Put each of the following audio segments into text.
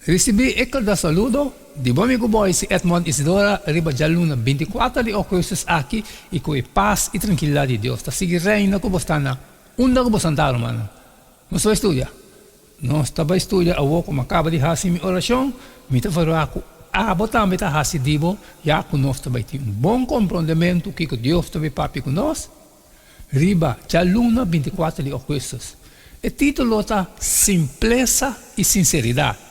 Risibí e cordial saludo di bo amigo Boyce Edmond Isidora riba djaluna 24 di augustus aki i ku e pas i trankilidat di Dios ta sigui reina ku bo sta na unda ku bo santá, rumannan. Nos ta bai studia. Nos ta bai studia awor ku mi a kaba di hasi mi orashon, mi ta verwagt ku abo tambe ta hasi di bo, ya ku nos ta bai tin un bon komprondementu kiko Dios ta bai papia ku nos riba djaluna 24 di augustus. E título ta Simplesa i Sinseridat.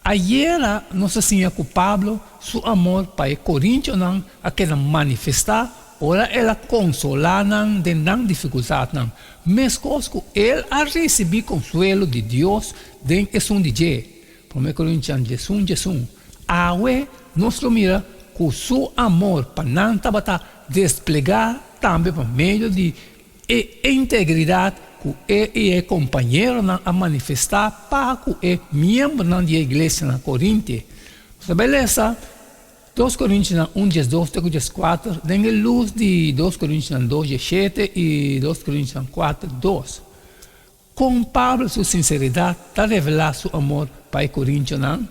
Ayera nos a siña ku Pablo su amor pa e korintionan a keda manifestá ora el a konsolá nan den nan difikultatnan, meskos ku el a risibí konsuelo di Dios den esun di dje. Promé Korintian 11, 11. Awe nos lo mira ku su amor pa nan tabata desplegá tambe pa medio di E integridat ku e i e kompañeronan a manifestá pa ku e miembronan di e iglesia na Korinte. Nos ta bai lesa 2 Korintionan 1 12 te ku 14 den e lus di 2 Korintionan 2 17 i 2 Korintionan 4 2. Kon Pablo su sinseridat ta revelá su amor pa e korintionan?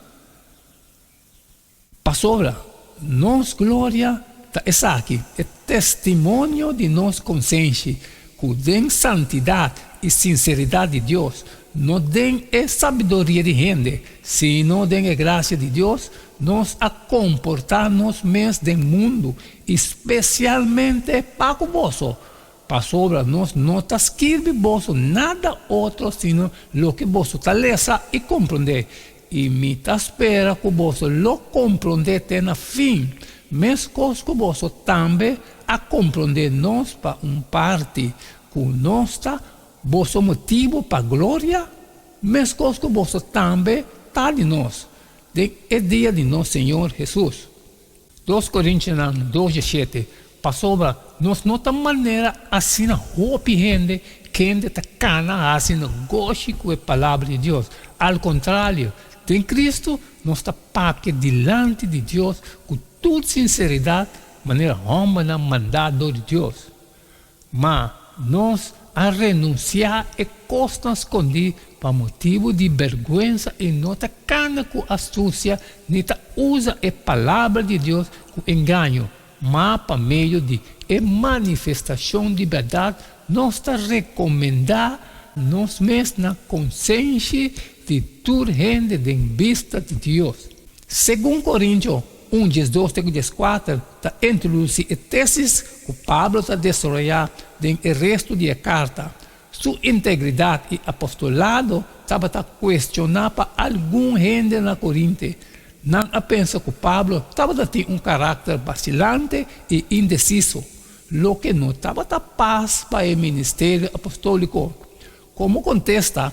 Pasobra nos gloria ta esaki, e testimonio di nos konsenshi, ku den santidat i sinseridat di Dios, no den e sabiduria di hende, sino den e grasia di Dios, nos a komportá nos mes den mundu, i spesialmente pa ku boso, pasobra nos no ta skirbi boso nada otro sino loke boso ta lesa i komprondé, I mi ta spera ku boso lo komprondé te na fin, meskos ku boso tambe a komprondé nos pa un parti, ku nos ta boso motibu pa gloria, meskos ku boso tambe ta di nos, den e dia di nos Señor Hesus. 2 Korintionan 2 17, Pasobra nos no ta manera asina hopi hende kende ta kana hasi negoshi ku e Palabra di Dios. Al kontrario, den Kristu nos ta papia dilanti di Dios ku tur sinseridat manera hòmbernan mandá dor di Dios. Ma nos a renunsiá e kosnan skondí pa motibu di bèrgwensa i no ta kana ku astusia ni ta usa e Palabra di Dios ku engaño, ma pa medio di e manifestashon di bèrdat nos ta rekomendá nos mes na konsenshi di tur hende den bista di Dios. Segun Korintio 1 12 te ku 14 ta introdusí e tesis ku Pablo ta desaroyá den e restu di e karta. Su integridat i apostolado tabata kuestioná pa algun hende na Korinte. Nan a pensa ku Pablo tabata tin un karakter basilante i indesiso, loke no tabata pas pa e ministerio apostóliko. Komo kontesta,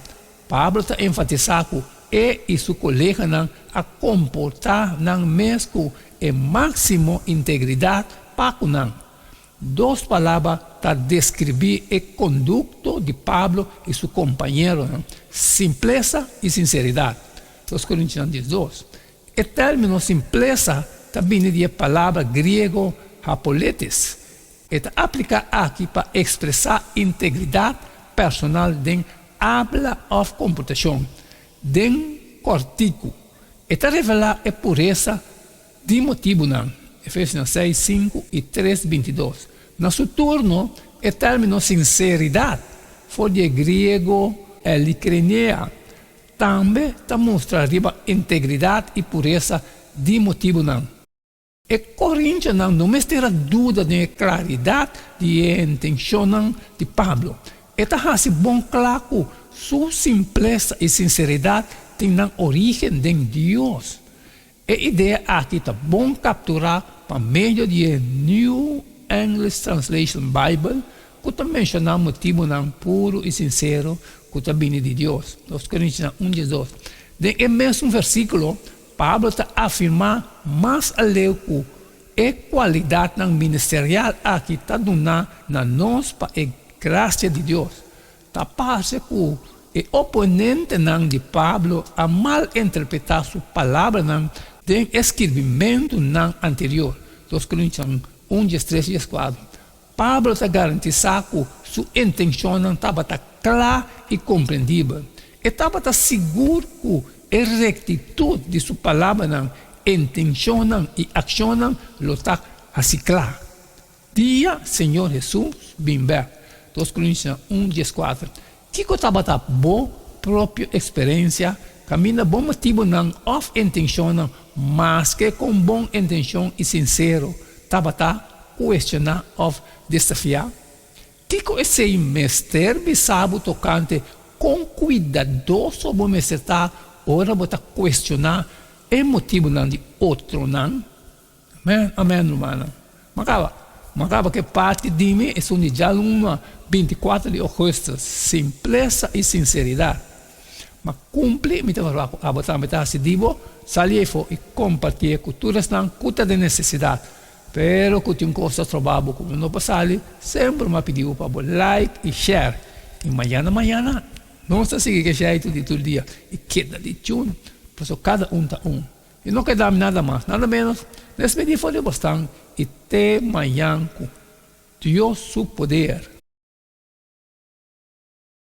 Pablo ta enfatisá ku e i su koleganan a komportá nan mes ku e máksimo integridat pa ku nan. Dos palabra ta deskribí e kondukto di Pablo i su kompañeronan, simplesa i sinseridat. 2 Korintionan 12. E término simplesa ta bini di e palabra griego hapoletes. E ta apliká aki pa ekspresá integridat personal den abla òf komportashon. Den kòrtiku, e ta revelá e puresa di motibunan, Efesionan 6, 5 i 3, 22. Na su turno, e término sinseridat, for di e griego elikrenea, tambe ta mustra riba integridat i puresa di motibunan. E korintionan no mester a duda den e klaridat di e intenshonnan di Pablo. E ta hasi bon kla ku su simplesa i sinseridat tin nan orígen den Dios. E idea aki ta bon kapturá pa medio di e New English Translation Bible ku ta menshoná motibunan puru i sinsero ku ta bini di Dios. 2 Korintionan 1 12. Den e mesun versíkulo, Pablo ta afirmá mas aleu ku e kualidatnan ministerial aki ta duná na nos pa e grasia di Dios. Ta parse ku e oponentenan di Pablo a malinterpretá su palabranan den e skirbimentunan anterior, 2 Korintionan 1 13 14. Pablo ta garantisá ku su intenshonnan tabata kla i komprendibel. E tabata sigur ku. e rektitut di su palabranan, intenshonnan i akshonnan lo ta hasi kla. Dia Señor Hesus bin bèk. Dos Korintionan un dieskuater. Kiko tabata bo propio eksperensia kaminda bo motibunan òf intenshonnan, maske kon bon intenshon i sinsero, tabata kuestioná òf desafiá? Kiko esei mester bisa bo tokante kon kuidadoso bo mester ta ora bo ta kuestioná e motibunan di otronan? Amen, amen, rumannan. M'a kaba. M'a kaba ku e parti di mi, esun di djaluna 24 di ougùstùs, simplesa i sinseridat. M'a kumpli, mi ta verwagt ku abo tambe ta hasi di bo, sali efo i kompartié ku tur esnan ku ta den nesesidat. Pero ku tin kos ta troba bo ku bo no por sali, semper m'a pidi bo pa bo like i share. I mañana mañana nos ta sigui ku e shaitu di tur dia i keda di tune, pasobra kada un ta un. I no keda mi nada mas, nada menos, despedí for di bosnan i te mañan ku Dios su poder.